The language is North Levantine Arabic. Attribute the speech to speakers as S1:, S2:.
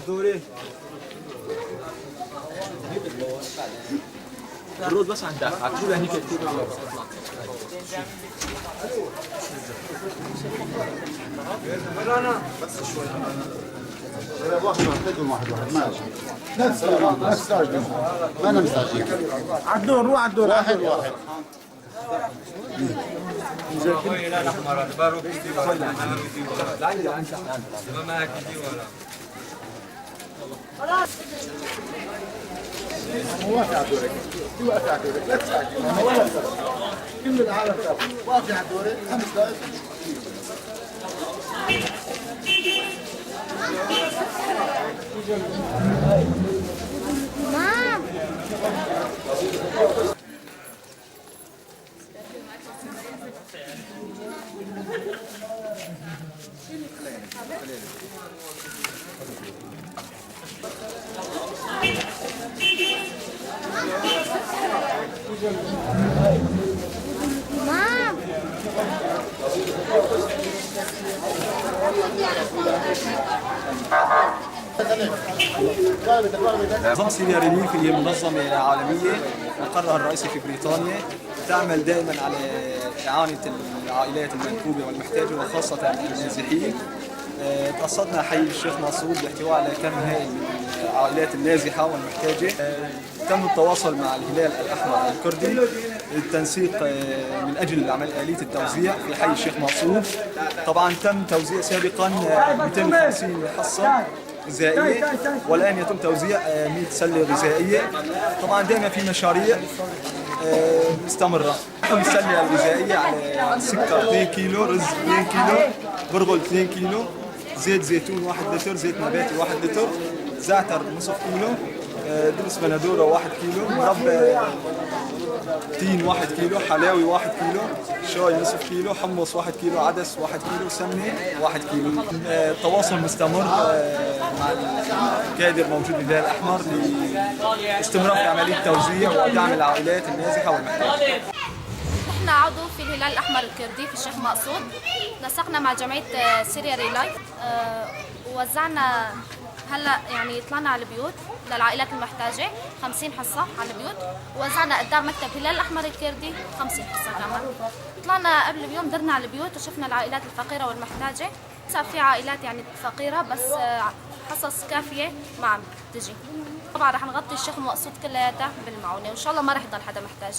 S1: دوري الرود بس عندك عطول هنيك.
S2: واحد واحد واحد واحد ماشي. لا تستعجلوا، ما انا مستعجلين.
S3: عالدور، روح عالدور.
S2: واحد واحد. واقفي على دورك، واقفي على دورك، لا تستعجلي ولا تستعجلي. كل العالم واقفي على دورك 5 دقائق.
S1: منظمة سيريا ريليف هي منظمة عالمية مقرها الرئيسي في بريطانيا، تعمل دائما على إعانة العائلات المنكوبة والمحتاجة وخاصة النازحين. تقصدنا حي الشيخ مقصود لاحتواء على كم هائل من العائلات النازحة والمحتاجة. تم التواصل مع الهلال الأحمر الكردي للتنسيق من أجل عمل آلية التوزيع في حي الشيخ مقصود. طبعا تم توزيع سابقا 250 حصة غذائية، والآن يتم توزيع 100 سلة غذائية. طبعا دائما في مشاريع مستمرة. السلة الغذائية على سكر 2 كيلو، رز 2 كيلو، برغل 2 كيلو، زيت زيتون 1 لتر، زيت نباتي 1 لتر، زعتر نصف كيلو، دبس بندورة 1 كيلو، مربى تين 1 كيلو، حلاوي 1 كيلو، شاي نصف كيلو، حمص 1 كيلو، عدس 1 كيلو، سمنة 1 كيلو. التواصل مستمر مع الكادر موجود بالهلال الأحمر لاستمرار في عملية توزيع ودعم العائلات النازحة والمحتاجة.
S4: نحن عضو في الهلال الأحمر الكردي في الشيخ مقصود، نسقنا مع جمعية سيريا ريلايف، ووزعنا هلا يعني طلعنا على البيوت للعائلات المحتاجة 50 حصة على البيوت، ووزعنا قدام مكتب الهلال الأحمر الكردي 50 حصة كمان. طلعنا قبل بيوم درنا على البيوت وشفنا العائلات الفقيرة والمحتاجة. صار في عائلات يعني فقيرة بس حصص كافية ما عم تجي. طبعا رح نغطي الشيخ مقصود كلياتها بالمعونة، وإن شاء الله ما رح يضل حدا محتاج.